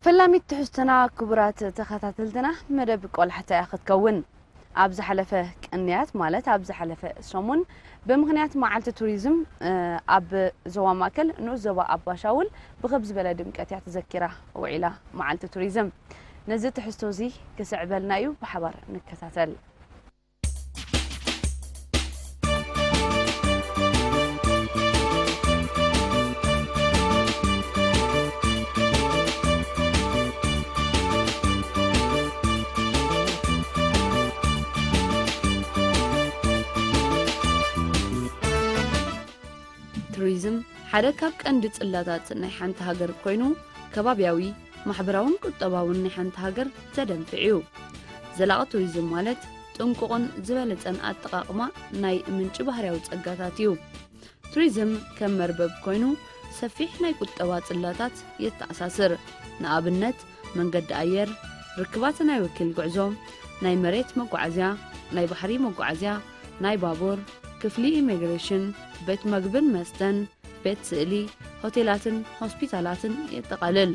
ፈላሚት ትሕዝቶና ክቡራት ተኸታተልትና፣ መደብ ቆላሕታ እያ ክትከውን። ኣብ ዝሓለፈ ቅንያት፣ ማለት ኣብ ዝሓለፈ ሰሙን፣ ብምኽንያት መዓልቲ ቱሪዝም፣ እ፣ ኣብ ዞባ ማእከል ንኡስ ዞባ ኣባሻውል ብኽብ ዝበለ ድምቀት እያ ተዘኪራ ውዒላ መዓልቲ ቱሪዝም። ነዚ ትሕዝቶ እዚ ክስዕበልና እዩ፣ ብሓባር ንከታተል። ቱሪዝም ሓደ ካብ ቀንዲ ጽላታት ናይ ሓንቲ ሃገር ኮይኑ፣ ከባብያዊ፣ ማሕበራውን ቁጠባውን ናይ ሓንቲ ሃገር ዘደንፍዕ እዩ። ዘላቒ ቱሪዝም ማለት ጥንቁቕን ዝበለጸን ኣጠቓቕማ ናይ ምንጪ ባህርያዊ ጸጋታት እዩ። ቱሪዝም ከም መርበብ ኮይኑ ሰፊሕ ናይ ቁጠባ ጽላታት የተኣሳስር። ንኣብነት መንገዲ ኣየር፣ ርክባት ናይ ወኪል ጉዕዞ፣ ናይ መሬት መጓዓዝያ፣ ናይ ባሕሪ መጓዓዝያ፣ ናይ ባቡር፣ ክፍሊ ኢሚግሬሽን፣ ቤት መግብን መስተን፣ ቤት ስእሊ፣ ሆቴላትን ሆስፒታላትን የጠቓልል።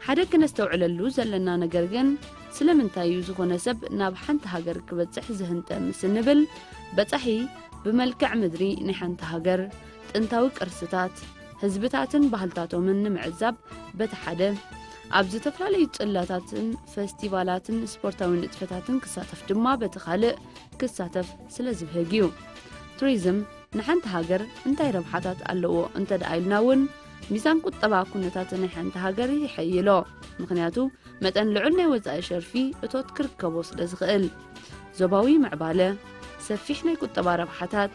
ሓደ ክነስተውዕለሉ ዘለና ነገር ግን፣ ስለምንታይ እዩ ዝኾነ ሰብ ናብ ሓንቲ ሃገር ክበጽሕ ዝህንጠ ምስ እንብል፣ በጻሒ ብመልክዕ ምድሪ ናይ ሓንቲ ሃገር፣ ጥንታዊ ቅርስታት፣ ህዝብታትን ባህልታቶምን ንምዕዛብ በቲ ሓደ፣ ኣብ ዝተፈላለዩ ጽላታትን ፈስቲቫላትን ስፖርታዊ ንጥፈታትን ክሳተፍ ድማ በቲ ካልእ ክሳተፍ ስለ ዝብህግ እዩ። ቱሪዝም ንሓንቲ ሃገር እንታይ ረብሓታት ኣለዎ እንተ ደኣ ኢልና እውን፣ ሚዛን ቁጠባ ኩነታት ናይ ሓንቲ ሃገር ይሐይሎ። ምኽንያቱ መጠን ልዑል ናይ ወጻኢ ሸርፊ እቶት ክርከቦ ስለ ዝኽእል። ዞባዊ ምዕባለ፣ ሰፊሕ ናይ ቁጠባ ረብሓታት፣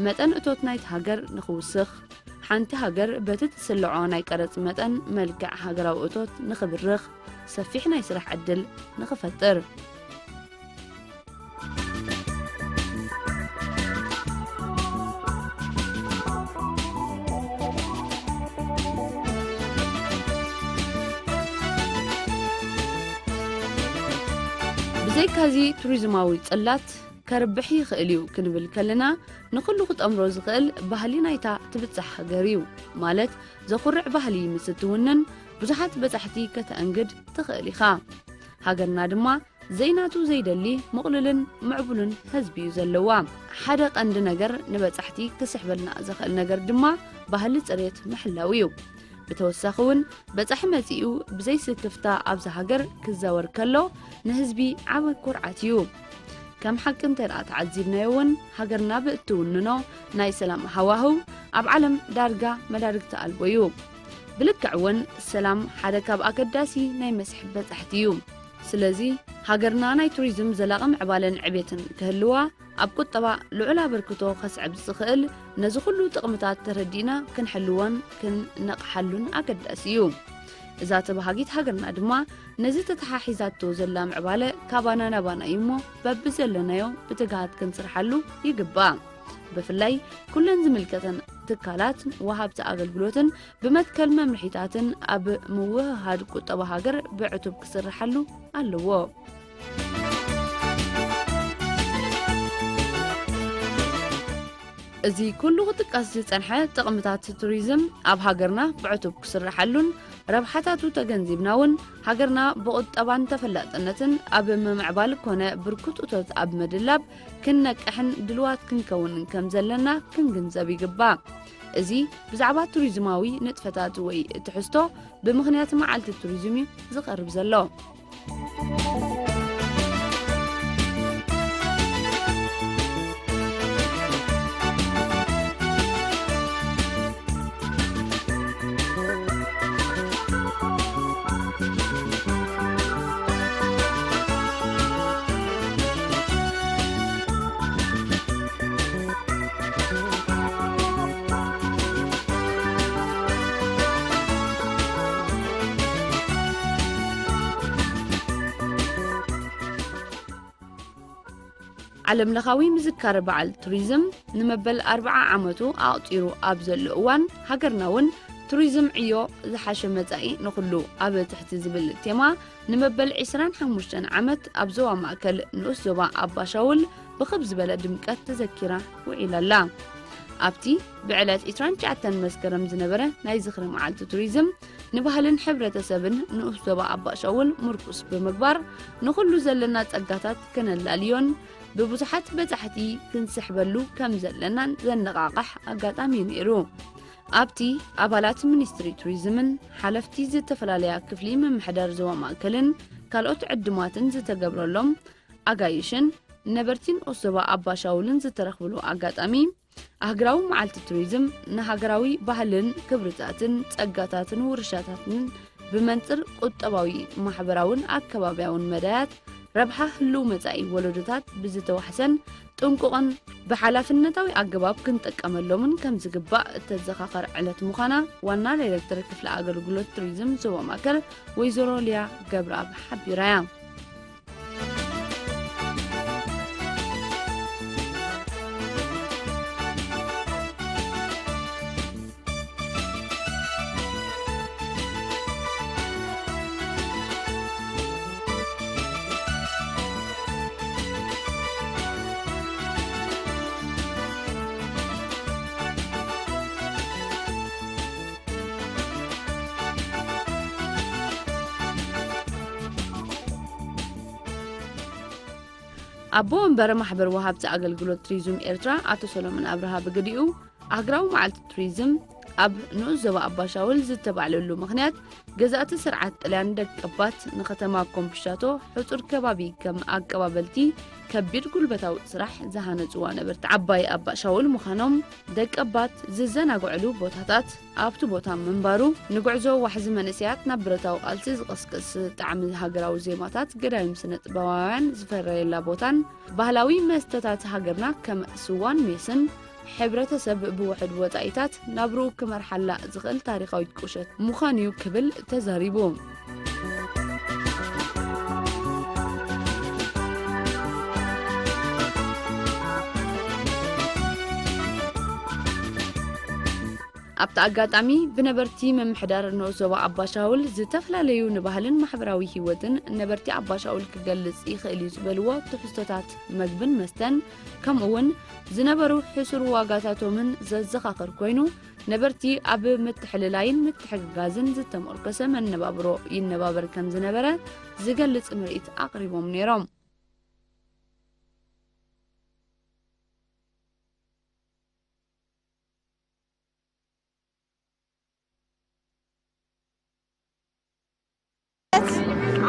መጠን እቶት ናይቲ ሃገር ንኽውስኽ፣ ሓንቲ ሃገር በቲ ትስልዖ ናይ ቀረጽ መጠን መልክዕ ሃገራዊ እቶት ንኽብርኽ፣ ሰፊሕ ናይ ስራሕ ዕድል ንኽፈጥር። ብዘይካዚ ቱሪዝማዊ ጽላት ከርብሕ ይኽእል እዩ ክንብል ከለና፣ ንኹሉ ክጠምሮ ዝኽእል ባህሊ ናይታ ትብጻሕ ሃገር እዩ። ማለት፣ ዘኹርዕ ባህሊ ምስ እትውንን፣ ብዙሓት በጻሕቲ ከተአንግድ ትኽእል ኢኻ። ሃገርና ድማ ዘይናቱ ዘይደሊ ምቕሉልን ምዕቡልን ህዝቢ እዩ ዘለዋ። ሓደ ቀንዲ ነገር ንበጻሕቲ ክስሕበልና ዝኽእል ነገር ድማ ባህሊ ጽሬት ምሕላው እዩ። ብተወሳኺ እውን በጻሒ መጺኡ ብዘይ ስክፍታ ኣብዛ ሃገር ክዛወር ከሎ ንህዝቢ ዓቢ ኩርዓት እዩ። ከም ሓቂ እንተ ደኣ ተዓዚብናዮ እውን ሃገርና ብእትውንኖ ናይ ሰላም ሃዋህው ኣብ ዓለም ዳርጋ መዳርግቲ ኣልቦ እዩ። ብልክዕ እውን ሰላም ሓደ ካብ ኣገዳሲ ናይ መስሕብ በጻሕቲ እዩ። ስለዚ ሃገርና ናይ ቱሪዝም ዘላቒ ምዕባለን ዕቤትን ክህልዋ ኣብ ቁጠባ ልዑል ኣበርክቶ ከስዕብ ዝኽእል ነዚ ኩሉ ጥቕምታት ተረዲእና ክንሕልዎን ክንነቕሓሉን ኣገዳሲ እዩ። እዛ ተባሃጊት ሃገርና ድማ ነዚ ተተሓሒዛቶ ዘላ ምዕባለ ካባና ናባና እዩ እሞ በብዘለናዮ ብትግሃት ክንስርሓሉ ይግባእ። ብፍላይ ኩለን ዝምልከተን ትካላት ወሃብቲ ኣገልግሎትን ብመትከል መምርሒታትን ኣብ ምውህሃድ ቁጠባ ሃገር ብዕቱብ ክስርሓሉ ኣለዎ። እዚ ኩሉ ክጥቀስ ዝጸንሐ ጥቕምታት ቱሪዝም ኣብ ሃገርና ብዕቱብ ክስርሓሉን ረብሓታቱ ተገንዚብና እውን ሃገርና ብቁጠባን ተፈላጥነትን ኣብ ምምዕባል ኮነ ብርኩት እቶት ኣብ ምድላብ ክንነቅሕን ድልዋት ክንከውንን ከም ዘለና ክንግንዘብ ይግባእ። እዚ ብዛዕባ ቱሪዝማዊ ንጥፈታት ወይ ትሕዝቶ ብምኽንያት መዓልቲ ቱሪዝም እዩ ዝቐርብ ዘሎ። ዓለም ለኻዊ ምዝካር በዓል ቱሪዝም ንመበል ኣርብዓ ዓመቱ ኣቑጺሩ ኣብ ዘሎ እዋን፣ ሃገርና እውን ቱሪዝም ዕዮ ዝሓሸ መጻኢ ንኹሉ ኣብ ትሕቲ ዝብል ቴማ ንመበል ዕስራን ሓሙሽተን ዓመት ኣብ ዞባ ማእከል ንኡስ ዞባ ኣባሻውል ብኽብ ዝበለ ድምቀት ተዘኪራ ውዒላ ኣላ። ኣብቲ ብዕለት ዕስራን ትሽዓተን መስከረም ዝነበረ ናይ ዝኽሪ መዓልቲ ቱሪዝም፣ ንባህልን ሕብረተሰብን ንኡስ ዞባ ኣባሻውል ምርኩስ ብምግባር፣ ንኹሉ ዘለና ጸጋታት ከነላልዮን ብብዙሓት በጻሕቲ ክንስሕበሉ ከም ዘለናን ዘነቓቕሕ ኣጋጣሚ እዩ ነይሩ። ኣብቲ ኣባላት ሚኒስትሪ ቱሪዝምን ሓለፍቲ ዝተፈላለያ ክፍሊ ምምሕዳር ዞባ ማእከልን ካልኦት ዕድማትን ዝተገብረሎም ኣጋይሽን ነበርቲን ኦሶባ ኣባሻውልን ዝተረኽብሉ ኣጋጣሚ፣ ኣህግራዊ መዓልቲ ቱሪዝም ንሃገራዊ ባህልን ክብርታትን ጸጋታትን ውርሻታትን ብመንጽር ቁጠባዊ፣ ማሕበራውን ኣከባብያውን መዳያት ረብሓ ህልው መጻኢ ወለዶታት ብዝተዋሕሰን ጥንቁቕን ብሓላፍነታዊ ኣገባብ ክንጥቀመሎምን ከም ዝግባእ እተዘኻኸር ዕለት ምዃና ዋና ዳይሬክተር ክፍሊ ኣገልግሎት ቱሪዝም ዞባ ማእከል ወይዘሮ ሊያ ገብረኣብ ሓቢራ እያ። ኣቦ ወንበር ማሕበር ወሃብቲ ኣገልግሎት ቱሪዝም ኤርትራ ኣቶ ሰሎሞን ኣብርሃ ብግዲኡ፣ ኣህግራዊ መዓልቲ ቱሪዝም ኣብ ንኡስ ዞባ ኣባሻውል ዝተባዕለሉ ምኽንያት፣ ገዛእቲ ስርዓት ጥልያን ደቀባት ንከተማ ኮምፒሻቶ ሕጹር ከባቢ ከም ኣቀባበልቲ ከቢድ ጉልበታዊ ስራሕ ዝሃነጽዋ ነበርቲ ዓባይ ኣባሻውል ምዃኖም፣ ደቀባት ዝዘናግዕሉ ቦታታት ኣብቲ ቦታ ምንባሩ፣ ንጉዕዞ ዋሕዚ መንእሰያት ናብ ብረታዊ ቃልሲ ዝቕስቅስ ጣዕሚ ሃገራዊ ዜማታት ገዳይም ስነ ጥበባውያን ዝፈረየላ ቦታን፣ ባህላዊ መስተታት ሃገርና ከም ስዋን ሜስን፣ ሕብረተሰብ ብውሑድ ወጻኢታት ናብርኡ ክመርሓላ ዝኽእል ታሪኻዊት ቁሸት ምዃኑ'ዩ ክብል ተዛሪቡ። ኣብቲ ኣጋጣሚ፣ ብነበርቲ ምምሕዳር ንኡስ ዞባ ኣባሻውል ዝተፈላለዩ ንባህልን ማሕበራዊ ህይወትን ነበርቲ ኣባሻውል ክገልጽ ይኽእል እዩ ዝበልዎ ትሕዝቶታት መግብን መስተን፣ ከምኡ'ውን ዝነበሩ ሕሱር ዋጋታቶምን ዘዘኻኽር ኮይኑ፣ ነበርቲ ኣብ ምትሕልላይን ምትሕግጋዝን ዝተመርኮሰ መነባብሮ ይነባበር ከም ዝነበረ ዝገልጽ ምርኢት ኣቕሪቦም ነይሮም።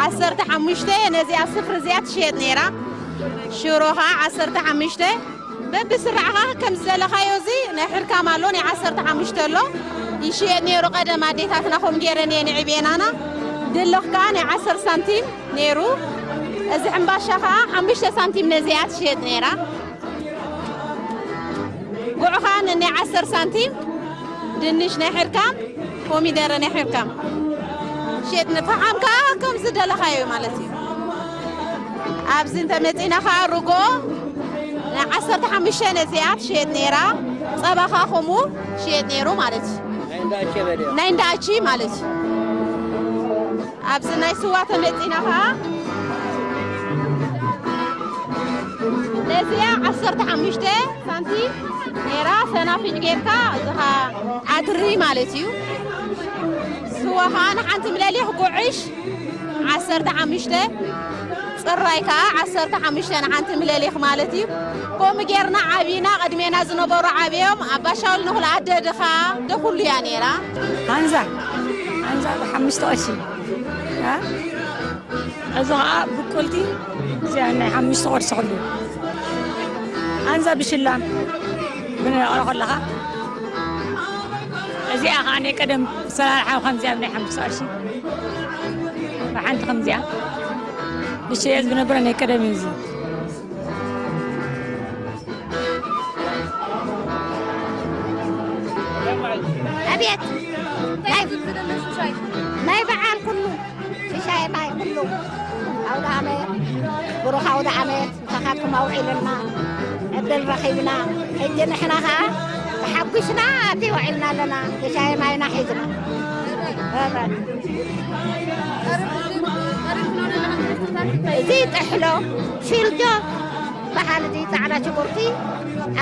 ዓሰርተ ሓሙሽተ ነዚኣ ስፍሪ እዚኣ ትሽየጥ ነይራ። ሽሮ ኸዓ ዓሰርተ ሓሙሽተ። በብስራዕ ኸዓ ከም ዝደለኻዮ እዚ ናይ ሕርካም ኣሎ፣ ናይ ዓሰርተ ሓሙሽተ ኣሎ። ይሽየጥ ነይሩ ቀደም ኣዴታትና ከምኡ ገይረን እየን የዕብየናና። ድልኽ ከኣ ናይ ዓሰርተ ሳንቲም ነይሩ። እዚ ሕምባሻ ኸዓ ሓሙሽተ ሳንቲም ነዚኣ ትሽየጥ ነይራ። ጉዕ ኸዓ ነናይ ዓሰርተ ሳንቲም፣ ድንሽ ናይ ሕርካም፣ ኮሚደረ ናይ ሕርካም ሽየጥ። ንፈሓም ከኣ ከም ዝደለኻዮ ማለት እዩ። ኣብዚ እንተመጺና ከኣ ርጎ ናይ ዓሰርተ ሓሙሽተ ነዚኣ ትሽየጥ ነይራ። ጸባ ከኣ ከምኡ ሽየጥ ነይሩ ማለት እዩ። ናይ እንዳ ኣቼ በልዮ። ናይ እንዳ ኣቺ ማለት እዩ። ኣብዚ ናይ ስዋ ተመጺና ከኣ ነዚኣ ዓሰርተ ሓሙሽተ ሳንቲም ነይራ። ሰናፍጭ ጌርካ እዚ ኸኣ ዓትሪ ማለት እዩ። ስዋ ኸኣ ንሓንቲ ምለሊኽ ጉዕሽ ዓሰርተ ሓሙሽተ፣ ጽራይ ከኣ ዓሰርተ ሓሙሽተ ንሓንቲ ምለሊኽ ማለት እዩ። ከምኡ ጌርና ዓቢና፣ ቅድሜና ዝነበሩ ዓብዮም፣ ኣባሻውል ንኹሉ ኣደ ድኻ፣ ድኹሉ እያ ነይራ። ሃንዛ፣ ሃንዛ ብሓሙሽተ ቅርሺ። አ? እዚ ኸዓ ብቁልቲ፣ እዚኣ ናይ ሓሙሽተ ቅርሺ ኩሉ። ሃንዛ ብሽላም፣ ብንረቕሮ ከለኻ። እዚኣ ኸዓ ናይ ቀደም ኣሰራርሓ ከምዚኣ ናይ ሓሙሽተ ቅርሺ። ብሓንቲ ከምዚኣ። ዝሽየጥ ዝነበረ ናይ ቀደም እዩ እዚ። ኣቤት! ናይ፣ ናይ በዓል ኩሉ፣ ሽሻይ ማይ ኩሉ፣ ኣውደ ዓመት፣ ብሩኽ ኣውደ ዓመት፣ ምሳኻትኩም ኣውዒልና፣ ዕድል ረኺብና፣ ሕጂ ንሕና ኸዓ ተሓጒስና፣ ኣብቲ ውዒልና ኣለና፣ ሽሻይ ማይና ሒዝና። በቃ። እዚ ጥሕሎ፣ ሽልጆ፣ በሃል እዚ ጻዕዳ ሽጉርቲ፣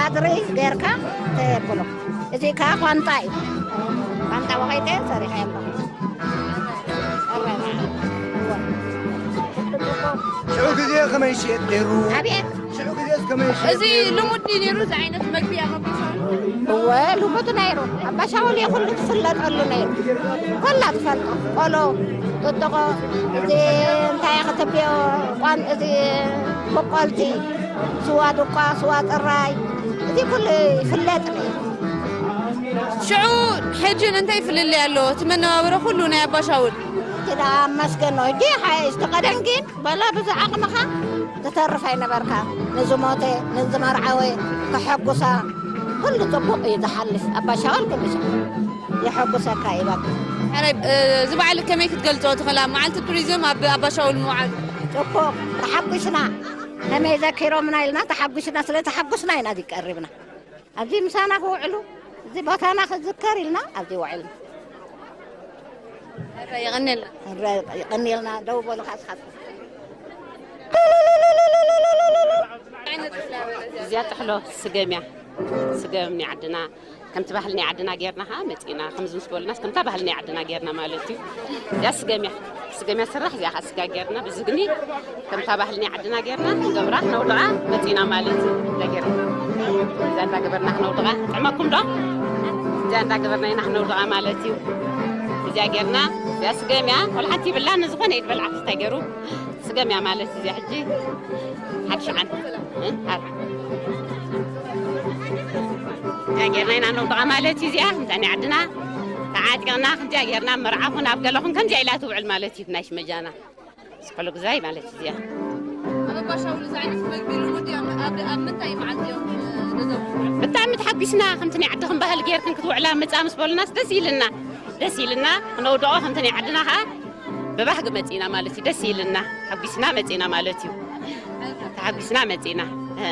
ዓጥሪ ጌርካ ተብሎ። እዚ ከዓ ቋንጣ እዩ። ቋንጣ ወቒጠ ሰሪሐ ኣለኹ። ሽዑ ግዜ ከመይ ይሽየጥ ነይሩ? ኣቤት ሽዑ ግዜስ ከመይ ይሽየጥ እዚ ነይሩ? ልሙድ ድዩ ነይሩ? እዚ ዓይነት መግቢ ኣብ ኣባሻውል? እወ፣ ልሙድ ነይሩ። ኣባሻውል ኩሉ ትፍለጠሉ ነይሩ። ኩላ ትፈልጦ። ቆሎ፣ ጥጥቖ፣ እዚ እንታይ ክትብዮ፣ ቋን፣ እዚ በቆልቲ፣ ስዋ ድቋ፣ ስዋ ጥራይ፣ እዚ ኩሉ ይፍለጥ ነይሩ። ሽዑ ሕጂ እንታይ ፍልልይ ኣለዎ? እቲ መነባብሮ ኩሉ ናይ ኣባሻውል? እቲ ደኣ መስገን ነው። ሕጂ ሓይሽ ተቐደም ግን በላ ብዙ ዓቕምኻ ትተርፍ ኣይነበርካ። ንዝሞተ፣ ንዝመርዓወ ከሐጉሳ ኩሉ ጽቡቕ እዩ ዝሓልፍ። ኣባሻውል ኩሉ ሻዕ የሐጉሰካ እዩ በቃ። ሕራይ፣ እ፣ እዚ በዓል ከመይ ክትገልጾ ትኽእላ? መዓልቲ ቱሪዝም ኣብ ኣባሻውል ምውዓሉ። ጽቡቕ ተሓጒስና። ከመይ ዘኪሮምና ኢልና ተሓጒስና፣ ስለ ተሓጒስና ኢና እዚ ቀሪብና። ኣብዚ ምሳና ክውዕሉ፣ እዚ ቦታና ክዝከር ኢልና ኣብዚ ውዕልና። ሕራይ፣ የቐንየልና። ሕራይ፣ የቐንየልና። ደው በሉ ካስኻትኩም። እዚኣ ጥሕሎ ስገም እያ። ስገም ናይ ዓድና ከምቲ ባህሊ ናይ ዓድና ጌርና ኸዓ መፂና ከምዚ ምስ በሉናስ ከምታ ባህሊ ናይ ዓድና ጌርና ማለት እዩ። እዚኣ ስገም እያ። ስገም እያ ስራሕ እዚኣ ኸዓ ስጋ ጌርና ብዝግኒ ከምታ ባህሊ ናይ ዓድና ጌርና ክንገብራ ክነውድቓ መፂና ማለት እዩ። እዚኣ ጌርና እዚኣ እንዳገበርና ክነውድቓ ጥዕመኩም ዶ? እዚኣ እንዳገበርና ኢና ክነውድቓ ማለት እዩ። እዚኣ ጌርና እዚኣ ስገም እያ። ቆልሓንቲ ይብላ ንዝኾነ ይትበልዓ ክስታይ ገይሩ ስገም እያ ማለት እዚኣ ሕጂ ሓድሽዓን እዚኣ ጌርና ኢና ነውድቓ ማለት እዩ። እዚኣ ከምታ ናይ ዓድና ተዓጢቕና ከምዚኣ ጌርና መርዓ ኹን ኣብ ገለኹን ከምዚኣ ኢላ ትውዕል ማለት እዩ። ናይ ሽመጃና ስሕሉ ግዛይ ማለት እዩ እዚኣ። ኣብ ኣባሻውል እዚ ዓይነት መግቢ ልሙድ እዮም? ኣብ ኣብ ምንታይ መዓልቲ እዮም ነዞም? ብጣዕሚ ተሓጒስና። ከምቲ ናይ ዓድኽን ባህል ጌርክን ክትውዕላ ምጻ ምስ በሉናስ ደስ ኢልና ደስ ኢልና ክነውድቖ ከምቲ ናይ ዓድና ኸዓ ብባህጊ መጺና ማለት እዩ። ደስ ኢልና ሓጒስና መጺና ማለት እዩ። ተሓጒስና መጺና። እ፣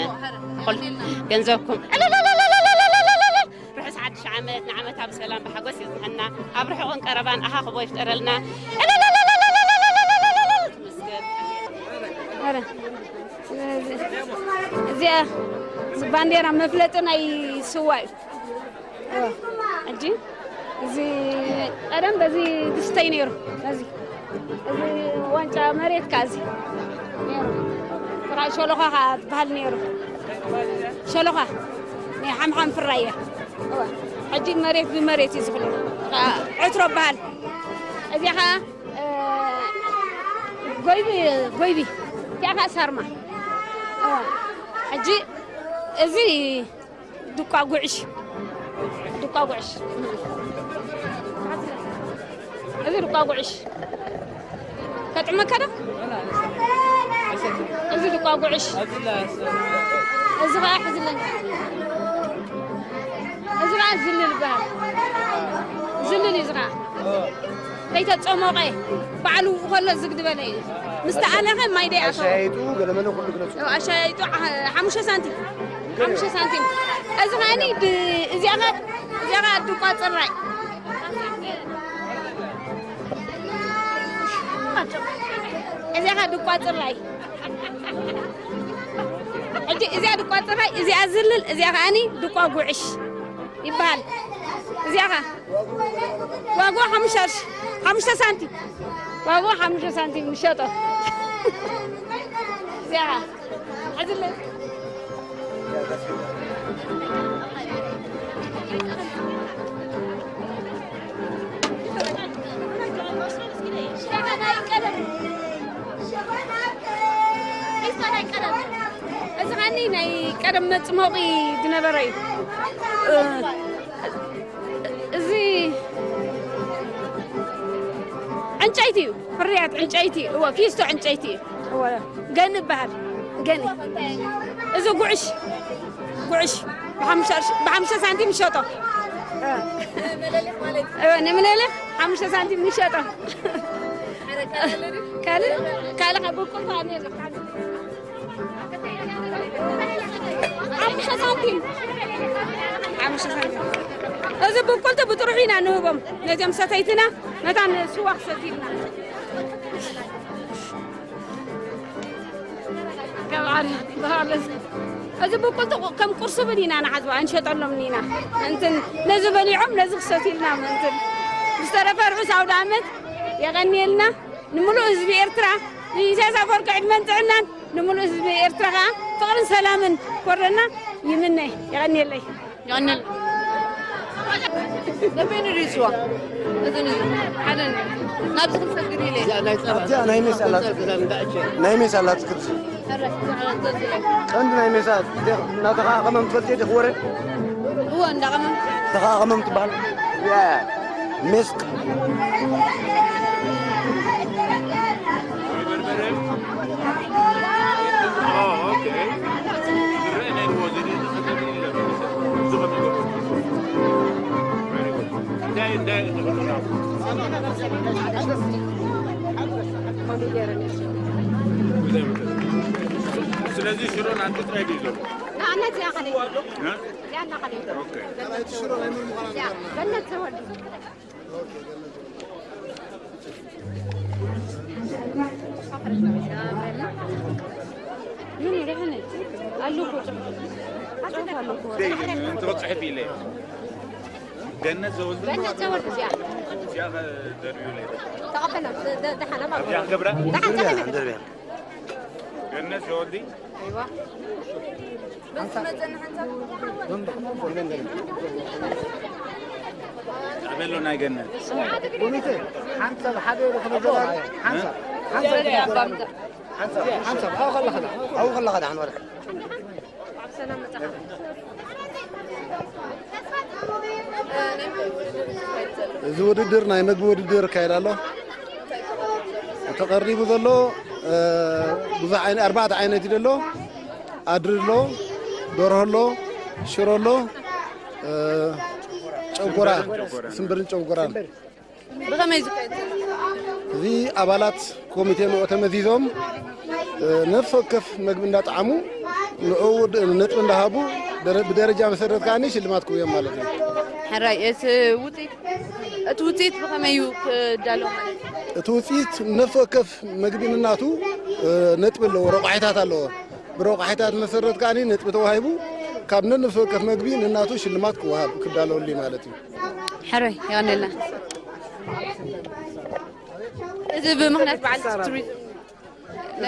ኹል- ገንዘብኩም ዕልልልልልልልልልልልል። ርሑስ ሓድሽ ዓመት ንዓመታ ብሰላም ብሓጎስ ይብዝሐና። ኣብ ርሑቕን ቀረባን ኣኻኽቦ ይፍጠረልና። ዕልልልልልልልልልልልልል። ኧረ፣ እዚኣ ባንዴራ መፍለጢ ናይ ስዋ እዩ። ሕጂ እዚ ቀደም በዚ ድስተይ ነይሩ። በዚ እዚ ዋንጫ መሬት ከ እዚ ነይሩ። ጥራይ ሸሎኻ ከ ትበሃል ነይሩ። ሸሎኻ ናይ ሓምሓም ፍራይ እያ። እወ። ሕጂ መሬት ብመሬት እዩ ዝፍለ። ዕትሮ በሃል። እዚኣ ከ ጎይቢ ጎይቢ። እዚኣ ከ ሳርማ። እወ። ሕጂ እዚ ድቋ ጉዕሽ ድቋ ጉዕሽ እዚ ድቋ ጉዕሽ ከጥዕመካ ዶ? እዚ ድቋ ጉዕሽ እዚ ከዓ ሕዝለኝ እዚ ከዓ ዝልል ይበሃል። ዝልል እዩ እዚ ከዓ ከይተፀሞቐ ባዕሉ ከሎ ዝግድበለ እዩ። ምስ ተኣለኸ ማይ ደይ ኣተወ ኣሻያይጡ ገለመለ ኩሉ ግለፁ። ኣሻያይጡ ሓሙሽተ ሳንቲም ሓሙሽተ ሳንቲም እዚ ኸዓኒ እዚኣ እዚኣ ድቋ ፅራይ እዚኣ ኸዓ ድቋ ፅራይ ሕጂ እዚኣ ድቋ ፅራይ እዚኣ ዝልል እዚኣ ኸዓኒ ድቋ ጉዕሽ ይበሃል። እዚኣ ኸዓ ዋግኡ ሓሙሽተ ቅርሺ ሓሙሽተ ሳንቲም ዋግኡ ሓሙሽተ ሳንቲም ንሸጦ። እዚኣ ኸዓ ሕዝለ እዚ ኸኒ ናይ ቀደም መፅሞቒ ዝነበረ እዩ። እዚ ዕንጨይቲ እዩ፣ ፍርያት ዕንጨይቲ እዩ። እወ፣ ፊስቶ ዕንጨይቲ እዩ። እወ፣ ገን ይበሃል። ገን። እዚ ጉዕሽ፣ ጉዕሽ ብሓሙሽተ ቅርሺ፣ ብሓሙሽተ ሳንቲም ይሸጦ። እወ፣ ንምለልኽ ሓሙሽተ ሳንቲም ይሸጦ። ካልእ፣ ካልእ ካብ ብቁልፋ ነይሩ። ሓሙሽተ ሳንቲም። ሓሙሽተ ሳንቲም። እዚ ብቁልቲ ብጥርሑ ኢና ንህቦም። ነዚኦም ሰተይትና መታን ስዋ ክሰትዩና። ካብ ዓዲ ባህለስ እዚ ብቁልቲ ከም ቁርሲ እውን ኢና ንሓዝቦ፣ ኣይንሸጠሎምን ኢና። ምእንትን ነዚ በሊዖም ነዚ ክሰትዩልና ምእንትን። ብዝተረፈ ርሑስ ኣውደ ዓመት የቐንየልና ንምሉእ ህዝቢ ኤርትራ። ንኢሳያስ ኣፈወርቂ ዕድመን ጥዕናን፣ ንምሉእ ህዝቢ ኤርትራ ከኣ ፍቕርን ሰላምን ክወርደና ይምነ። የቐንየለይ። ይቐንል። በበይኑ ድዩ ስዋ? እዝን እዝን። ሓደ ናብዚ ክንሰግድ ኢለ። ኣብዚኣ ናይ ሜስ ኣላት። ናይ ሜስ ኣላት ክብዚ። ቀንዲ ናይ ሜስ ኣላት። እናተኻቐመም ትፈልጥ ዲኽ ወረ? እወ፣ እንዳቐመም። ተኻቐመም ትበሃል። ያ፣ ሜስ። ስለዚህ ሽሮን ኣንቲ ጥራይ ድዩ ዘሎ? ገነት ዘወልድ። ገነት ዘወልድ እዚኣ። እዚኣ ከ ደርብዩ ነይሩ። ተቐበላ፣ ደ-፣ ደ-፣ ደሓና ማለት ኣብዚኣ ነው። ክገብራ? ደሓን፣ ደሓን። ገነት ዘወልድ። ኣበሎ ናይ ገነት። ሓንሳብ ሓደ ርኽበ ዘላ፣ ሓንሳብ፣ ሓንሳብ፣ ሓንሳብ፣ ኣብኡ ከለኻ ደኣ፣ ኣብኡ ከለኻ ደኣ፣ ሓንዋለ። እዚ ውድድር ናይ መግቢ ውድድር ይካየድ ኣሎ። እቲ ቀሪቡ ዘሎ፣ እ፣ ብዙሕ ዓይነ-፣ ኣርባዕተ ዓይነት እዩ ዘሎ። ኣድሪ ኣሎ፣ ደርሆ ኣሎ፣ ሽሮ ኣሎ፣ እ፣ ጨጎራ፣ ስምብርን ጨጎራን። ብኸመይ ዝካየድ ዘሎ? እዚ ኣባላት ኮሚቴ ንኡ ተመዚዞም፣ እ፣ ነፍሲ ወከፍ መግቢ እንዳጠዓሙ ንኡ ድ-፣ ነጥቢ እንዳሃቡ ደረ-፣ ብደረጃ መሰረት ከኣ ሽልማት ክህቡ እዮም ማለት እዩ። ሕራይ፣ እቲ ውፅኢት፣ እቲ ውፅኢት ብኸመይ እዩ ክዳሎ ማለት እዩ? እቲ ውፅኢት ነፍሲ ወከፍ መግቢ ንናቱ፣ እ፣ ነጥቢ ኣለዎ፣ ረቋሒታት ኣለዎ። ብረቋሒታት መሰረት ከኣ ነጥቢ ተዋሂቡ ካብ ነንፍሲ ወከፍ መግቢ ንናቱ ሽልማት ክወሃብ ክዳለወሉ እዩ ማለት እዩ። ሕሩይ፣ የቐንየልና። እዚ ብምኽንያት በዓል ቱሪዝም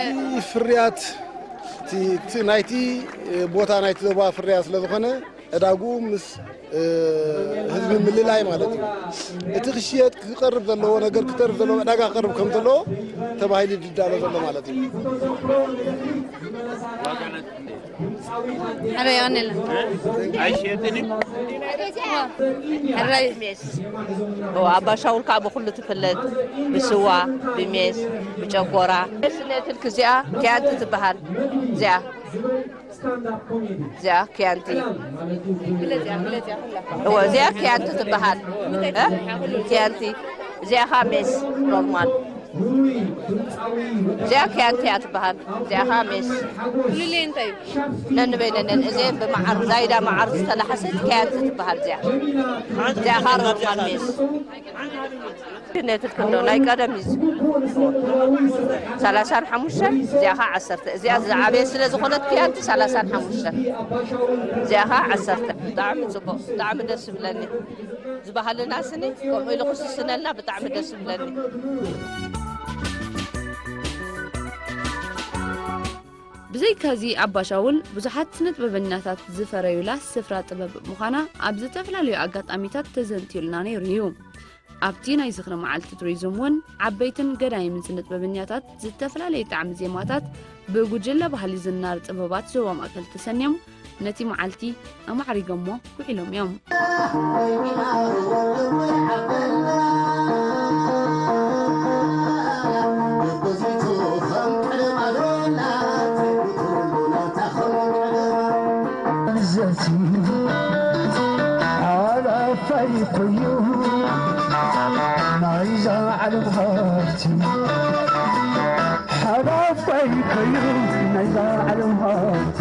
እዚ ፍርያት እቲ፣ እቲ ናይቲ ቦታ ናይቲ ዞባ ፍርያት ስለ ዝኾነ ዕዳጉ ምስ፣ እ፣ ህዝቢ ምልላይ ማለት እዩ። እቲ ክሽየጥ ክቐርብ ዘለዎ ነገር ክተርፍ ዘለዎ ዕዳጋ ክቐርብ ከም ዘለዎ ተባሂሉ ይዳሎ ዘሎ ማለት እዩ። ሕራይ የቐንየልና። ኣይሸጥን እዩ። ሕራይ። ሜስ። ኦ፣ ኣባ ሻውል ከዓ ብኩሉ ትፍለጥ። ብስዋ፣ ብሜስ፣ ብጨጎራ። ሜስ ነትልክ እዚኣ ኪያንቲ ትበሃል። እዚኣ። እዚኣ ኪያንቲ። እወ፣ እዚኣ ኪያንቲ ትበሃል። እ? ኪያንቲ። እዚኣ ከዓ ሜስ ኖርማል። እዚኣ ኪያንቲ እያ ትበሃል። እዚኣ ከዓ ሜስ። ፍልልይ እንታይ እዩ? ነንበይነን እዚአን ብመዓር፣ ዛይዳ መዓር ዝተላሕሰት ኪያንቲ ትበሃል እዚኣ። እዚኣ ከዓ ኖርማል ሜስ። ነቲ ክንዶ ናይ ቀደም እዩ። ሰላሳን ሓሙሽተን፣ እዚኣ ከዓ ዓሰርተ። እዚኣ ዝዓበየ ስለ ዝኾነት ኪያንቲ ሰላሳን ሓሙሽተን። እዚኣ ከዓ ዓሰርተ። ብጣዕሚ ጽቡቕ፣ ብጣዕሚ ደስ ይብለኒ። እዚ ባህልና ስኒ ከምኡ ኢሉ ክስስነልና ብጣዕሚ ደስ ይብለኒ። ብዘይካዚ ኣባ ሻውል ብዙሓት ስነ ጥበበኛታት ዝፈረዩላ ስፍራ ጥበብ ምዃና ኣብ ዝተፈላለዩ ኣጋጣሚታት ተዘንትዩልና ነይሩ እዩ። ኣብቲ ናይ ዝኽሪ መዓልቲ ቱሪዝም እውን ዓበይትን ገዳይምን ስነ ጥበበኛታት ዝተፈላለየ ጣዕሚ ዜማታት ብጉጅለ ባህሊ ዝናር ጥበባት ዞባ ማእከል ተሰንዮም ነቲ መዓልቲ ኣማዕሪጎሞ ውዒሎም እዮም። ሓላፋይ ኮዩ ናይዛ ዓለም ሃብቲ፣ ሓላፋይ ኮዩ ናይዛ ዓለም ሃብቲ።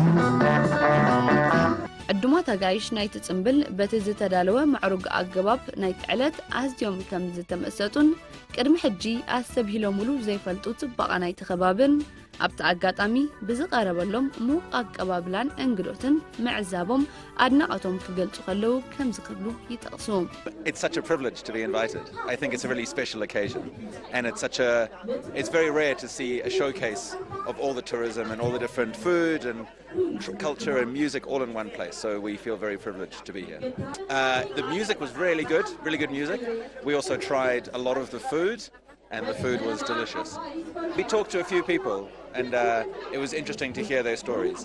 ዕዱማት ኣጋይሽ ናይቲ ጽምብል በቲ ዝተዳለወ ምዕሩግ ኣገባብ ናይቲ ዕለት ኣዝዮም ከም ዝተመሰጡን ቅድሚ ሕጂ ኣስተብሂሎምሉ ዘይፈልጡ ጽባቐ ናይቲ ከባብን ኣብቲ ኣጋጣሚ ብዝቐረበሎም ምዉቕ ኣቀባብላን እንግዶትን ምዕዛቦም ኣድናቖቶም ክገልጹ ከለዉ ከምዚ ክብሉ ይጠቕሱ። It's such a privilege to be invited. I think it's a really special occasion, and it's such a it's very rare to see a showcase of all the tourism and all the different food and tr- culture and music all in one place. So we feel very privileged to be here. Uh, the music was really good, really good music. We also tried a lot of the food, and the food was delicious. We talked to a few people, and uh, it was interesting to hear their stories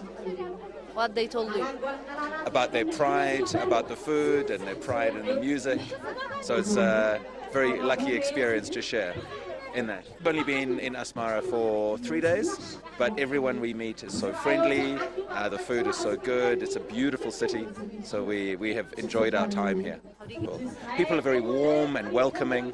What they told you? About their pride, about the food, and their pride in the music. So it's a very lucky experience to share in that. I've only been in Asmara for three days, but everyone we meet is so friendly. Uh, the food is so good. It's a beautiful city. So we, we have enjoyed our time here. People are very warm and welcoming.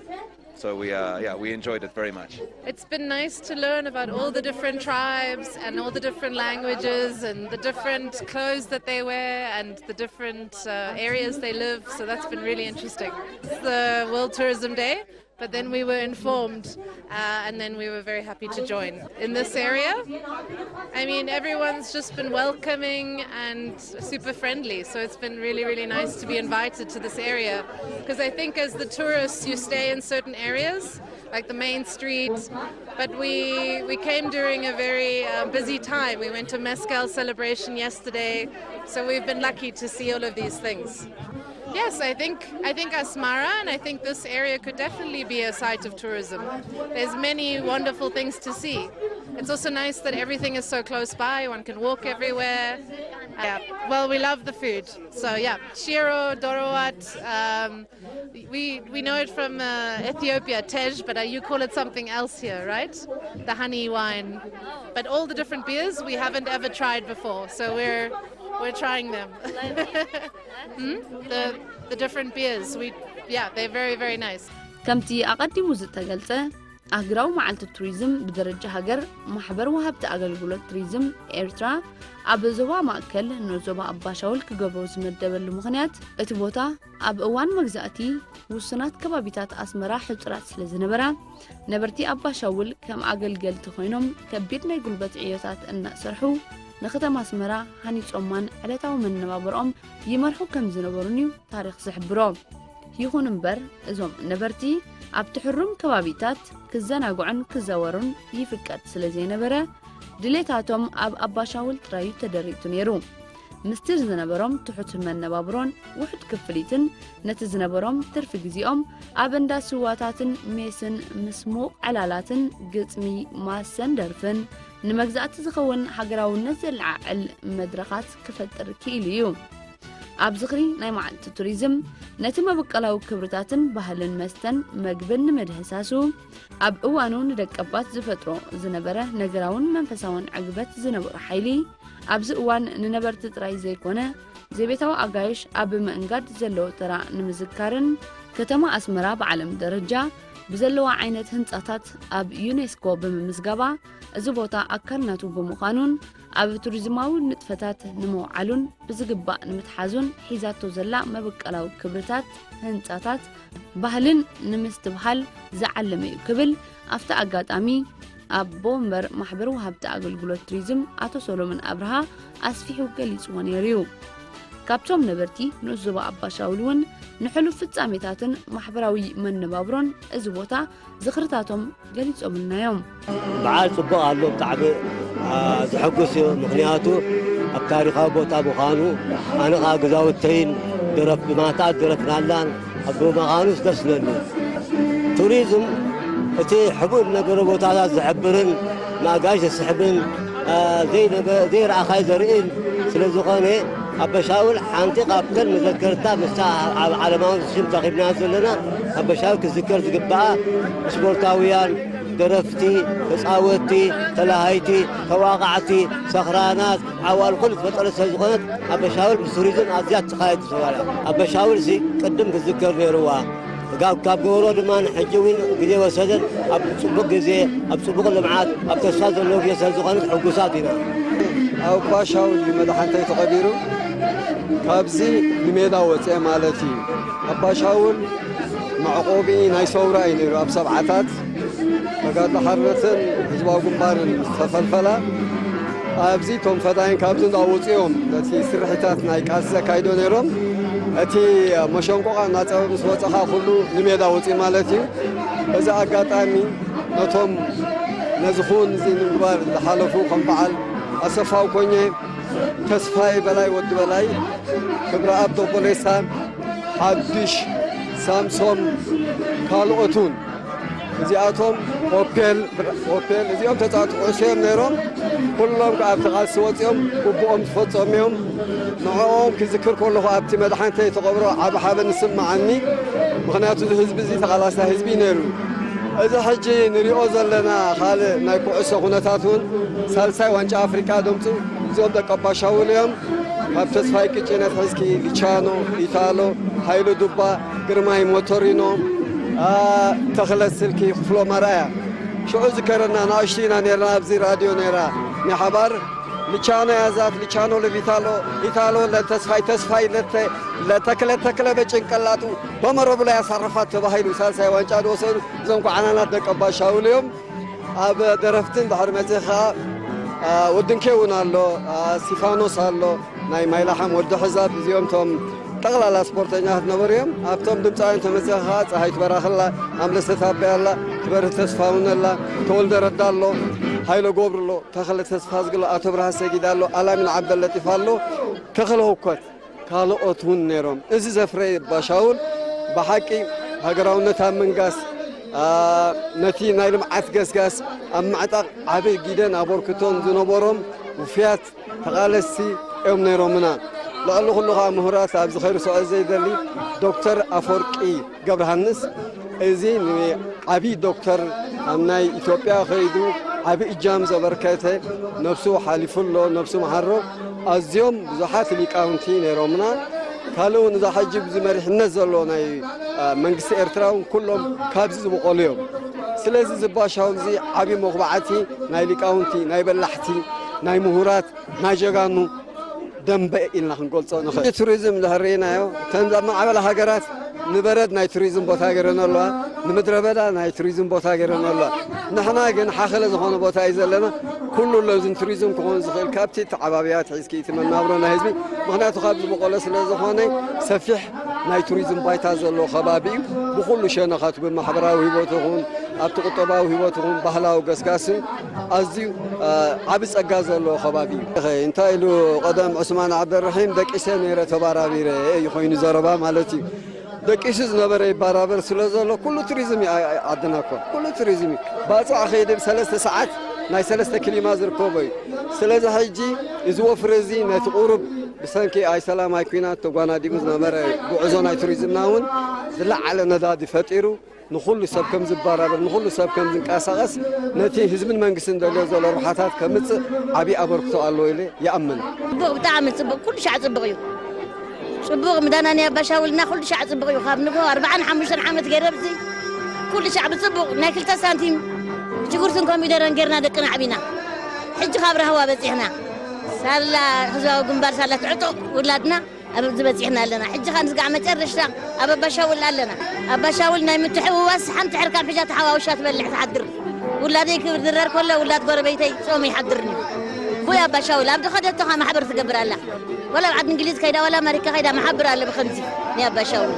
So we are, yeah, we enjoyed it very much. It's been nice to learn about all the different tribes and all the different languages and the different clothes that they wear and the different uh, areas they live. So that's been really interesting. It's the World Tourism Day, but then we were informed uh, and then we were very happy to join. In this area, I mean, everyone's just been welcoming and super friendly. So it's been really, really nice to be invited to this area. Because I think as the tourists, you stay in certain areas, like the main street. But we, we came during a very uh, busy time. We went to Mescal celebration yesterday. So we've been lucky to see all of these things. Yes, I think I think Asmara and I think this area could definitely be a site of tourism. There's many wonderful things to see. It's also nice that everything is so close by, one can walk everywhere. Yeah. Well, we love the food. So yeah, shiro, dorowat, um, we we know it from uh, Ethiopia, tej, but uh, you call it something else here, right? The honey wine. But all the different beers we haven't ever tried before, so we're we're trying them. Hmm? The the different beers. We yeah, they're very very nice. ከምቲ ኣቐዲሙ ዝተገልጸ፣ ኣህግራዊ መዓልቲ ቱሪዝም ብደረጃ ሃገር ማሕበር ወሃብቲ ኣገልግሎት ቱሪዝም ኤርትራ ኣብ ዞባ ማእከል ንዞባ ኣባሻውል ክገብሮ ዝመደበሉ ምኽንያት፣ እቲ ቦታ ኣብ እዋን መግዛእቲ ውሱናት ከባቢታት ኣስመራ ሕጹራት ስለ ዝነበራ፣ ነበርቲ ኣባሻውል ከም ኣገልገልቲ ኮይኖም ከቢድ ናይ ጉልበት ዕዮታት እናሰርሑ ንከተማ ኣስመራ ሃኒጾማን ዕለታዊ መነባብርኦም ይመርሑ ከም ዝነበሩን እዩ ታሪኽ ዝሕብሮ። ይኹን እምበር፣ እዞም ነበርቲ ኣብቲ ሕሩም ከባቢታት ክዘናግዑን ክዘወሩን ይፍቀድ ስለ ዘይነበረ፣ ድሌታቶም ኣብ ኣባሻውል ጥራይ እዩ ተደሪቱ ነይሩ። ምስቲ ዝነበሮም ትሑት መነባብሮን ውሑድ ክፍሊትን፣ ነቲ ዝነበሮም ትርፊ ግዜኦም ኣብ እንዳ ስዋታትን ሜስን ምስ ምዉቕ ዕላላትን ግጥሚ፣ ማሰን ደርፍን ንመግዛእቲ ዝኸውን ሃገራውነት ዘለዓዕል መድረኻት ክፈጥር ክኢሉ እዩ። ኣብ ዝኽሪ ናይ መዓልቲ ቱሪዝም፣ ነቲ መበቆላዊ ክብርታትን ባህልን መስተን መግብን ንምድህሳሱ፣ ኣብ እዋኑ ንደቀባት ዝፈጥሮ ዝነበረ ነገራውን መንፈሳውን ዕግበት ዝነበሮ ሓይሊ፣ ኣብዚ እዋን ንነበርቲ ጥራይ ዘይኮነ፣ ዘቤታዊ ኣጋይሽ ኣብ ምእንጋድ ዘለዎ ተራ ንምዝካርን፣ ከተማ ኣስመራ ብዓለም ደረጃ ብዘለዋ ዓይነት ህንጻታት ኣብ ዩኔስኮ ብምምዝጋባ፣ እዚ ቦታ ኣካል ናቱ ብምዃኑን ኣብ ቱሪዝማዊ ንጥፈታት ንምውዓሉን ብዝግባእ ንምትሓዙን ሒዛቶ ዘላ መበቀላዊ ክብርታት፣ ህንጻታት፣ ባህልን ንምስትብሃል ዝዓለመ እዩ ክብል ኣብቲ ኣጋጣሚ ኣቦ ወንበር ማሕበር ወሃብቲ ኣገልግሎት ቱሪዝም ኣቶ ሶሎሞን ኣብርሃ ኣስፊሑ ገሊጽዎ ነይሩ እዩ። ካብቶም ነበርቲ ንኡስ ዞባ ኣባሻውል እውን ንሕሉፍ ፍጻሜታትን ማሕበራዊ መነባብሮን እዚ ቦታ ዝኽርታቶም ገሊጾምልና እዮም። በዓል ጽቡቕ ኣሎ፣ ብጣዕሚ አ፣ ዘሐጉስ እዩ። ምኽንያቱ ኣብ ታሪኻዊ ቦታ ምዃኑ፣ ኣነ ኸዓ ገዛውተይን ደረፍ ብማታኣት ደረፍናላን ኣብ ምዃኑስ ደስ ዝብለኒ። ቱሪዝም እቲ ሕቡእ ዝነበረ ቦታታት ዝሕብርን ንኣጋይሽ ዘስሕብን አ፣ ዘይነበ ዘይረኣኻይ ዘርእን ስለ ዝኾነ፣ ኣበሻውል ሓንቲ ካብተን መዘከርታ ምስታ ኣብ ዓለማዊ ሽም ተኺብና ዘለና ኣበሻውል ክዝከር ዝግብኣ ስፖርታውያን፣ ደረፍቲ፣ ተጻወትቲ፣ ተላሃይቲ፣ ተዋቓዕቲ፣ ሰኽራናት፣ ዓዋል ኩሉ ዝፈጠረት ስለ ዝኾነት ኣበሻውል ምስ ቱሪዝም ኣዝያ ትኻየድ ዝነበራ። ኣበሻውል እዚ ቅድም ክዝከር ነይርዋ። ካብ ካብ ገበሮ ድማ ንሕጂ እውን ግዜ ወሰደን ኣብ ጽቡቕ ግዜ ኣብ ጽቡቕ ልምዓት ኣብ ተስፋ ዘለዎ ግዜ ስለ ዝኾነት ሕጉሳት ኢና። ኣብ ኣባሻውል እዩ መድሓንተይ ተቐቢሩ። ካብዚ ንሜዳ ወፅአ ማለት እዩ። ኣባሻውል መዕቆቢ ናይ ሰውራ እዩ ነይሩ ኣብ ሰብዓታት። ተጋድሎ ሓርነትን ህዝባዊ ግንባርን ዝተፈልፈላ ኣብዚ እቶም ፈዳይን ካብዚ እንዳወፅኦም ነቲ ስርሒታት ናይ ቃልሲ ዘካይዶ ነይሮም። እቲ መሸንቆቓ እናፀበ ምስ ወፀኻ ኩሉ ንሜዳ ወፂኡ ማለት እዩ። በዚ ኣጋጣሚ ነቶም ነዚ ኹን እዚ ንምግባር ዝሓለፉ ከም በዓል ኣሰፋው ኮኘ፣ ተስፋይ በላይ፣ ወዲ በላይ፣ ክብረኣብ ዶቦሌሳ፣ ሓዱሽ፣ ሳምሶም፣ ካልኦት እውን እዚኣቶም ኦፔል ኦፔል እዚኦም ተፃወቲ ኩዕሶ እዮም ነይሮም። ኩሎም ከዓ ኣብቲ ቃልሲ ወፂኦም ግቡኦም ዝፈፀሙ እዮም። ንዕኦም ክዝክር ከለኹ ኣብቲ መድሓኒተይ ተቐብሮ ዓብ ሓበን ይስምዓኒ። ምኽንያቱ እዚ ህዝቢ እዚ ተቓላሳይ ህዝቢ እዩ ነይሩ። እዚ ሕጂ ንሪኦ ዘለና ካልእ ናይ ኩዕሶ ኩነታት እውን ሳልሳይ ዋንጫ ኣፍሪቃ ደምፁ እዚኦም ደቂ ኣባሻውል እዮም። ካብ ተስፋይ ቅጭነት ሕዝኪ ሊቻኖ፣ ኢታሎ፣ ሃይሉ ዱባ፣ ግርማይ ሞቶሪኖ፣ አ፣ ተኽለ ስልኪ፣ ክፍሎ ማርኣያ። ሽዑ ዝከረና ንኣሽቱ ኢና ነርና ኣብዚ ራድዮ ነይራ ናይ ሓባር። ሊቻኖ ያዛት፣ ሊቻኖ ለቪታሎ፣ ኢታሎ ለተስፋይ፣ ተስፋይ ለተ-፣ ለተክለ፣ ተክለ በጭንቅላቱ በመረቡ ላይ ያሳረፋት ተባሂሉ ሳልሳይ ዋንጫ ዝወሰዱ እዞም ኳዕናናት ደቂ ኣባሻውል እዮም። ኣብ ደረፍትን ድሕሪ መጽእ ኸኣ፣ አ፣ ወድንኬ እውን ኣሎ፣ አ፣ ስቲፋኖስ ኣሎ፣ ናይ ማይላሓም ወዲ ሕዛብ፣ እዚኦም እቶም ጠቕላላ ስፖርተኛታት ነበሩ እዮም። ኣብቶም ድምፃውያን ተመጽእ ኸኣ ጸሃይት በራኽላ፣ ኣምለሰት ኣበይ ኣላ፣ ትበርህ ተስፋውን ኣላ፣ ተወልደ ረዳ ኣሎ፣ ሃይለ ገብሩ ኣሎ፣ ተኽለ ተስፋ ዝግሎ፣ ኣቶ ብርሃ ሰጊድ ኣሎ፣ ኣላሚን ዓብደለጢፍ ኣሎ፣ ተኽለ ህኮት። ካልኦት እውን ነይሮም። እዚ ዘፍረየ ባሻውል ብሓቂ ሃገራውነት ኣብ ምንጋስ፣ አ፣ ነቲ ናይ ልምዓት ገስጋስ ኣብ ምዕጣቕ ዓቢ ጊደን ኣበርክቶን ዝነበሮም ውፍያት ተቓለስቲ እዮም ነይሮምና። ልዕሊ ኩሉ ኸዓ ምሁራት ኣብዚ ከይርስዖ ዘይደሊ ዶክተር ኣፈወርቂ ገብረሃንስ፣ እዚ ንዓቢ ዶክተር ኣብ ናይ ኢትዮጵያ ከይዱ ዓቢ እጃም ዘበርከተ፣ ነብሱ ሓሊፉ ኣሎ፣ ነብሱ መሓሮ። ኣዝዮም ብዙሓት ሊቃውንቲ ነይሮምና። ካልእ እውን እዛ ሕጂ ብዚ መሪሕነት ዘሎ ናይ፣ አ፣ መንግስቲ ኤርትራ እውን ኩሎም ካብዚ ዝበቖሉ እዮም። ስለዚ እዚ ባሻውል እዚ ዓቢ መኹባዕቲ ናይ ሊቃውንቲ፣ ናይ በላሕቲ፣ ናይ ምሁራት፣ ናይ ጀጋኑ ደንበ ኢልና ክንገልጾ ንኽእል። ቱሪዝም እንድሕር ርኢናዮ፣ እተን ዝማዕበላ ሃገራት ንበረድ ናይ ቱሪዝም ቦታ ገይረን ኣለዋ፣ ንምድረ በዳ ናይ ቱሪዝም ቦታ ገይረን ኣለዋ። ንሕና ግን ሓኸለ ዝኾነ ቦታ እዩ ዘለና። ኩሉ ለዚ ቱሪዝም ክኾን ዝኽእል ካብቲ ተዓባብያ ኣትሒዝኪ እቲ መናብሮ ናይ ህዝቢ፣ ምኽንያቱ ካብ ዝበቆለ ስለ ዝኾነ ሰፊሕ ናይ ቱሪዝም ባይታ ዘለዎ ከባቢ እዩ። ብኹሉ ሸነኻቱ ብማሕበራዊ ህይወት ይኹን ኣብቲ ቁጠባዊ ህይወት ይኹን ባህላዊ ገስጋስን ኣዝዩ፣ አ፣ ዓቢ ጸጋ ዘለዎ ከባቢ እዩ። እንታይ ኢሉ ቀደም ዑስማን ዓብደልረሒም፣ "ደቂሰ ነይረ ተባራቢረ" እዩ ኮይኑ ዘረባ ማለት እዩ። ደቂሱ ዝነበረ ይባራበር ስለ ዘሎ ኩሉ ቱሪዝም እዩ፣ አ-፣ አ-፣ ዓድና እኮ ኩሉ ቱሪዝም እዩ። ባጽዕ ከይድብ ሰለስተ ሰዓት ናይ ሰለስተ ክሊማ ዝርከቦ እዩ። ስለዚ ሕጂ እዚ ወፍሪ እዚ ነቲ ቁሩብ ብሰንኪ ኣይ ሰላም ኣይ ኲናት ተጓናዲቡ ዝነበረ ጉዕዞ ናይ ቱሪዝምና እውን ዝለዓለ ነዳዲ ፈጢሩ ንኹሉ ሰብ ከም ዝባራበር፣ ንኹሉ ሰብ ከም ዝንቀሳቐስ፣ ነቲ ህዝብን መንግስትን ደልዮ ዘሎ ረብሓታት ከምጽእ ዓቢ ኣበርክቶ ኣለዎ ኢለ ይኣምን። ጽቡቕ፣ ብጣዕሚ ጽቡቕ፣ ኩሉ ሻዕ ጽቡቕ እዩ። ጽቡቕ ምዳና ናይ ኣባሻውልና ኩሉ ሻዕ ጽቡቕ እዩ። ካብ ንጎ ኣርባዓን ሓሙሽተን ዓመት ገይረ ኣብዚ ኩሉ ሻዕ ብጽቡቕ ናይ ክልተ ሳንቲም ሽጉርትን ኮሚደረን ጌርና ደቅና ዓቢና። ሕጂ ካብ ራህዋ በጺሕና። ሳላ ህዝባዊ ግንባር ሳላ ትዕጡቕ ውላድና ኣብዚ በጺሕና ኣለና። ሕጂ ኸኣ ንስጋዕ መጨረሽታ ኣብ ኣባሻውል ኣለና። ኣባሻውል ናይ ምትሕውዋስ ሓንቲ ሕርካን ሒዛ ተሓዋውሻ ትበልዕ ትሓድር። ውላደይ ክድረር ከሎ ውላድ ጎረቤተይ ጾም ይሓድርኒ። ቡይ ኣባሻውል ኣብ ድኸደቶ ኸኣ ማሕበር ትገብር ኣላ። ወላ ኣብ ዓዲ እንግሊዝ ከይዳ ወላ ኣመሪካ ከይዳ መሓብር ኣለ ብኸምዚ ናይ ኣባሻውል።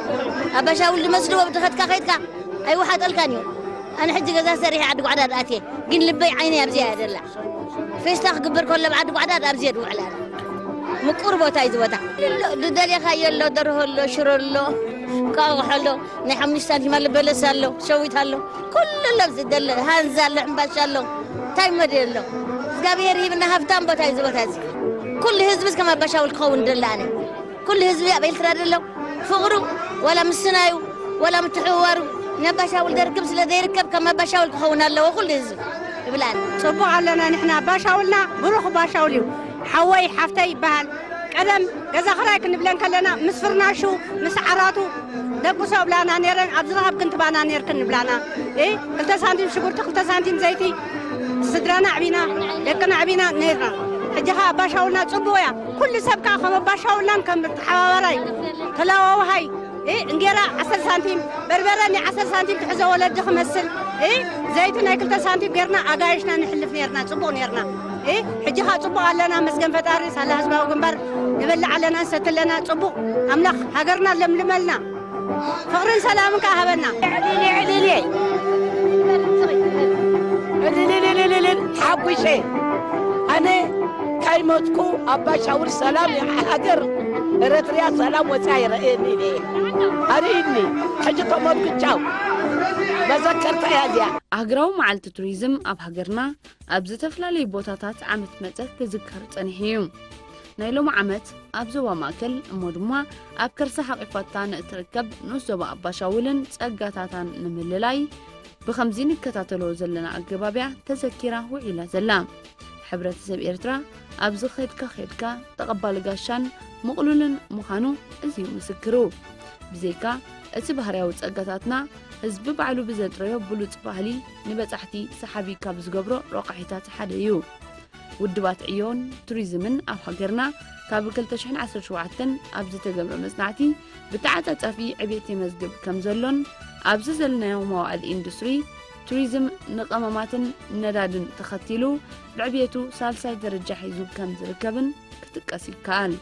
ኣባሻውል ዝመስልዎ ኣብ ድኸትካ ከይድካ ኣይወሓጠልካን እዩ። ኣነ ሕጂ ገዛ ሰሪሐ ዓዲ ጓዕዳድ ኣትየ፣ ግን ልበይ ዓይነይ ኣብዚኣ እያ ዘላ። ፌስታ ክግበር ከሎ ኣብ ዓዲ ጓዕዳድ ኣብዚየ ድውዕል ኣነ። ምቁር ቦታ እዩ እዚ ቦታ። ኣሎ፣ ዝደለኻዮ ኣሎ፣ ደርሆ ኣሎ፣ ሽሮ ኣሎ፣ እንቋቑሖ ኣሎ፣ ናይ ሓሙሽተ ሳንቲም ኣሎ፣ በለስ ኣሎ፣ ሸዊት ኣሎ፣ ኩሉ ኣሎ። ኣብዚ ደሎ ሃንዛ ኣሎ፣ ሕምባሻ ኣሎ፣ እንታይ መድዮ ኣሎ። እግዚኣብሄር ሂብና ሃብታም ቦታ እዩ እዚ ቦታ እዚ። ኩሉ ህዝብስ ከም ኣባሻውል ክኸውን ደሎ ኣነ። ኩሉ ህዝቢ ኣብ ኤርትራ ዘሎ ፍቕሩ፣ ዋላ ምስናዩ፣ ዋላ ምትሕውዋሩ፣ ነባሻውል ደርክብ ስለ ዘይርከብ፣ ከም ኣባሻውል ክኸውን ኣለዎ ኩሉ ህዝቢ ይብል ኣነ። ጽቡቕ ኣለና ንሕና፣ ኣባሻውልና ብሩኽ ኣባሻውል እዩ። ሓወይ ሓፍተይ ይበሃል። ቀደም ገዛ ክራይ ክንብለን ከለና፣ ምስ ፍርናሹ፣ ምስ ዓራቱ፣ ደቁሶ እብላና ነይረን፣ ኣብ ዝረኸብ ክንትባና ነይርክን ንብላና። እ፣ ክልተ ሳንቲም ሽጉርቲ፣ ክልተ ሳንቲም ዘይቲ፣ ስድራና ኣዕቢና፣ ደቅና ኣዕቢና ነይርና። ሕጂ ኸኣ ኣባሻውልና ጽቡቕ እያ። ኩሉ ሰብ ከኣ ከም ኣባሻውልናን ከም ተሓባባራይ፣ ተለዋዋሃይ፣ እ፣ እንጌራ ዓሰርተ ሳንቲም፣ በርበረ ናይ ዓሰርተ ሳንቲም ትሕዞ ወለዲ ክመስል፣ እ፣ ዘይቲ ናይ ክልተ ሳንቲም ጌርና ኣጋይሽና ንሕልፍ ኔርና፣ ጽቡቕ ኔርና። እ፣ ሕጂ ኸኣ ጽቡቕ ኣለና፣ መስገን ፈጣሪ፣ ሳላ ህዝባዊ ግንባር፣ ንበልዕ ኣለና፣ ንሰቲ ኣለና፣ ጽቡቕ። ኣምላኽ ሃገርና ለምልመልና፣ ፍቕርን ሰላምን ከኣ ሃበና። ዕልልልልልል። ዕልልልልልልል። ተሓጒሰ። ኣነ ከይሞትኩ ኣባ ሻውል ሰላም ሃገር ኤረትርያ ሰላም ወጽያ ይረእየኒ ኢለ። ኣርእይኒ። ሕጂ ተሞትኩ ቻው። መዘከርታ እያ እዚኣ። ኣህግራዊ መዓልቲ ቱሪዝም ኣብ ሃገርና ኣብ ዝተፈላለዩ ቦታታት ዓመት መጸ ክዝከር ጸኒሑ እዩ። ናይ ሎሚ ዓመት ኣብ ዞባ ማእከል እሞ ድማ ኣብ ከርሳ ሓቒፋታ ንእትርከብ ንኡስ ዞባ ኣባሻውልን ጸጋታታን ንምልላይ ብኸምዚ ንከታተሎ ዘለና ኣገባብ እያ ተዘኪራ ውዒላ ዘላ። ሕብረተሰብ ኤርትራ ኣብዚ ኸድካ ኸድካ ተቐባሊ ጋሻን ምቕሉልን ምዃኑ እዚ እዩ ምስክሩ። ብዘይካ እቲ ባህርያዊ ጸጋታትና ህዝቢ ባዕሉ ብዘጥረዮ ብሉጽ ባህሊ ንበጻሕቲ ሰሓቢ ካብ ዝገብሮ ረቋሒታት ሓደ እዩ። ውድባት ዕዮን ቱሪዝምን ኣብ ሃገርና ካብ ክልተ ሽሕን ዓሰርተ ሸውዓተን ኣብ ዝተገብረ መጽናዕቲ ብተዓጻጻፊ ዕብየት የመዝግብ ከም ዘሎን ኣብዚ ዘለናዮ መዋዕል ኢንዱስትሪ ቱሪዝም ንቐመማትን ነዳድን ተኸቲሉ ብዕብየቱ ሳልሳይ ደረጃ ሒዙ ከም ዝርከብን ክጥቀስ ይከኣል።